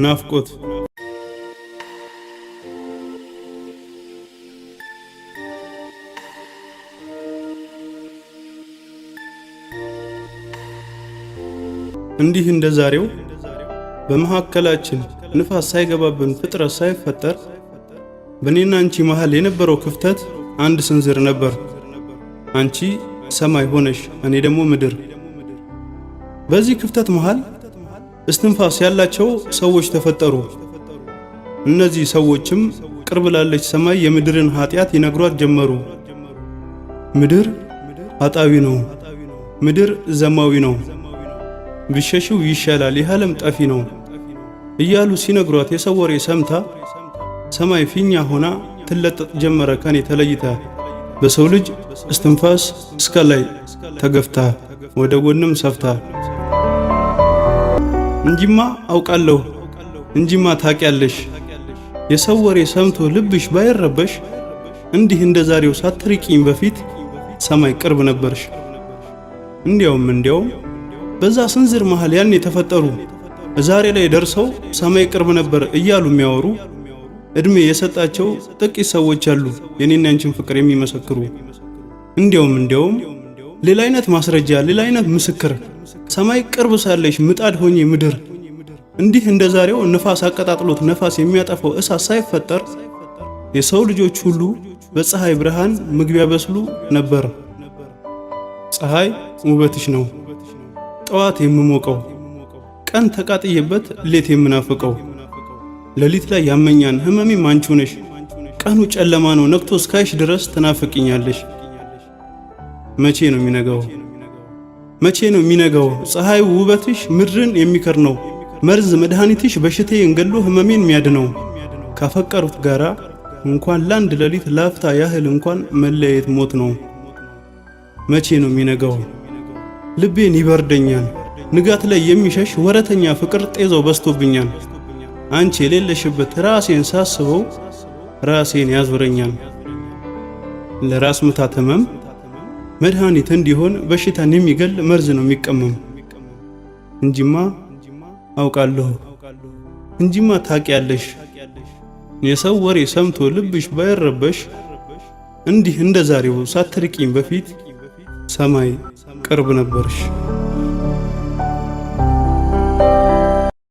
ናፍቆት። እንዲህ እንደ ዛሬው በመካከላችን ንፋስ ሳይገባብን ፍጥረት ሳይፈጠር በእኔና አንቺ መሃል የነበረው ክፍተት አንድ ስንዝር ነበር። አንቺ ሰማይ ሆነሽ እኔ ደግሞ ምድር። በዚህ ክፍተት መሃል እስትንፋስ ያላቸው ሰዎች ተፈጠሩ። እነዚህ ሰዎችም ቅርብ ላለች ሰማይ የምድርን ኃጢአት ይነግሯት ጀመሩ። ምድር ኃጣዊ ነው፣ ምድር ዘማዊ ነው፣ ብሸሽው ይሻላል፣ ይህ ዓለም ጠፊ ነው እያሉ ሲነግሯት የሰው ወሬ ሰምታ ሰማይ ፊኛ ሆና ትለጠጥ ጀመረ ከኔ ተለይታ፣ በሰው ልጅ እስትንፋስ እስከ ላይ ተገፍታ ወደ ጎንም ሰፍታ። እንጂማ አውቃለሁ፣ እንጂማ ታውቂያለሽ፣ የሰው ወሬ ሰምቶ ልብሽ ባይረበሽ እንዲህ እንደ ዛሬው ሳትርቂኝ በፊት ሰማይ ቅርብ ነበርሽ። እንዲያውም በዛ ስንዝር መሃል ያን የተፈጠሩ ዛሬ ላይ ደርሰው ሰማይ ቅርብ ነበር እያሉ የሚያወሩ እድሜ የሰጣቸው ጥቂት ሰዎች አሉ፣ የኔና ያንቺን ፍቅር የሚመሰክሩ። እንዲያውም ሌላ አይነት ማስረጃ፣ ሌላ አይነት ምስክር፣ ሰማይ ቅርብ ሳለሽ ምጣድ ሆኜ ምድር እንዲህ እንደ ዛሬው ንፋስ አቀጣጥሎት ነፋስ የሚያጠፋው እሳት ሳይፈጠር የሰው ልጆች ሁሉ በፀሐይ ብርሃን ምግብ ያበስሉ ነበር። ፀሐይ ውበትሽ ነው ጠዋት የምሞቀው፣ ቀን ተቃጥዬበት ሌት የምናፍቀው፣ ሌሊት ላይ ያመኛን ህመሜም አንቺው ነሽ። ቀኑ ጨለማ ነው ነግቶ እስካይሽ ድረስ ትናፍቅኛለሽ። መቼ ነው የሚነጋው? መቼ ነው የሚነጋው? ፀሐይ ውበትሽ ምድርን የሚከር ነው። መርዝ መድኃኒትሽ በሽታዬን ገሎ ህመሜን የሚያድነው። ካፈቀሩት ጋራ እንኳን ለአንድ ሌሊት ላፍታ ያህል እንኳን መለያየት ሞት ነው። መቼ ነው የሚነጋው? ልቤን ይበርደኛል። ንጋት ላይ የሚሸሽ ወረተኛ ፍቅር ጤዛው በዝቶብኛል። አንቺ የሌለሽበት ራሴን ሳስበው ራሴን ያዞረኛል። ለራስ ምታት ህመም መድኃኒት እንዲሆን በሽታን የሚገል መርዝ ነው የሚቀመም። እንጂማ አውቃለሁ፣ እንጂማ ታውቂያለሽ፣ የሰው ወሬ ሰምቶ ልብሽ ባይረበሽ እንዲህ እንደ ዛሬው ሳትርቂኝ በፊት ሰማይ ቅርብ ነበርሽ።